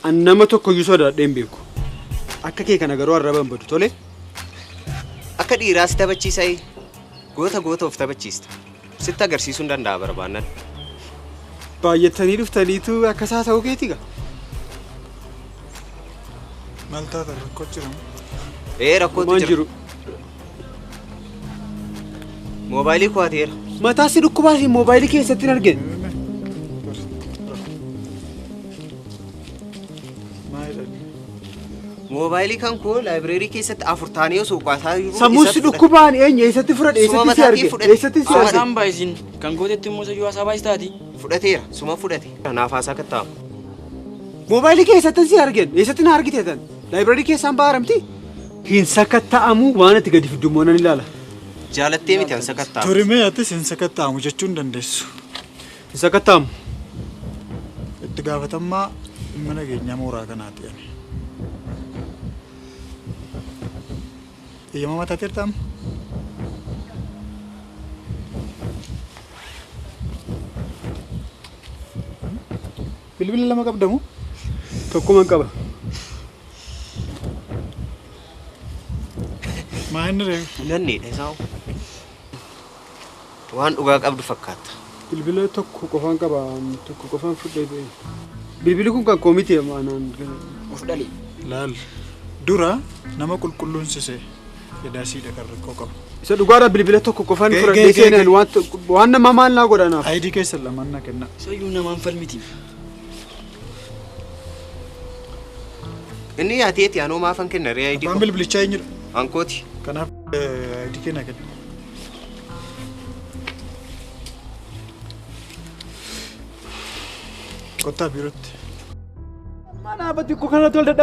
An nama tokkoyyuu sodaadhee hin beeku. Akka kee kana garuu arraba hin badu tole. Akka dhiiraa si taphachiisai goota goota of taphachiista. Sitti agarsiisuun danda'a barbaannan. Baay'attanii dhuftaniitu akka isaa ta'uu keeti gaa. Maal taata rakkoo jira moo? Ee rakkootu Homaan jira. jiru. Moobaayilii koo hateera. Mataa si dhukkubaa si moobaayilii keessatti hin argine. Moobaayilii kan koo laayibireerii keessatti afur taanee osoo qaasaa jirru Sammuun si isatu fudhate. dhukkubaan eenyu eessatti fudhadhe Suma eessatti si mataa kee arge fudhate. eessatti si arge. Haasaan baay'isin kan gootetti immoo sayyuu haasaa baay'istaati. Fudhateera suma fudhate. Kanaaf haasaa kattaamu. Moobaayilii keessatti si argen eessatti na argite tan laayibireerii keessaan baaramti. Hin sakatta'amu waan ati gadi fiddu immoo nan ilaala. Jaalattee miti an sakatta'amu. Turimee atis hin sakatta'amu jechuu hin dandeessu. Hin sakatta'amu. Itti gaafatammaa dhimma nageenyaa mooraa kanaati ani. Eeyyamamaa taateerta amma? Bilbila lama qabda moo? Tokkuman qaba. Maa inni ree? Nanneedha isaa. Waan dhugaa qabdu fakkaatta. Bilbila tokko qofaan qaba tokko qofaan fudhee ba'e. Bilbilli kun kan koo miti anaan. Of dhali. Laal dura nama qulqulluun sise edaa siidha kan rakkoo qabu. Isa dhugaadha bilbila tokko qofaan Ga'e, fudhadhee ga'e, ga'e, seenan ga'e. waan nama maal naa godha naaf. ID keessan lamaan naa kennaa. Sayyuu namaan falmiti. Inni yaateeti anoo maafan kenna ree ID Abbaan koo. bilbilichaa eenyudha? Ankooti. Kanaaf ID kee naa kenni. Kottaa biirootti. Mana abati koo kanatti wal dadhabaa.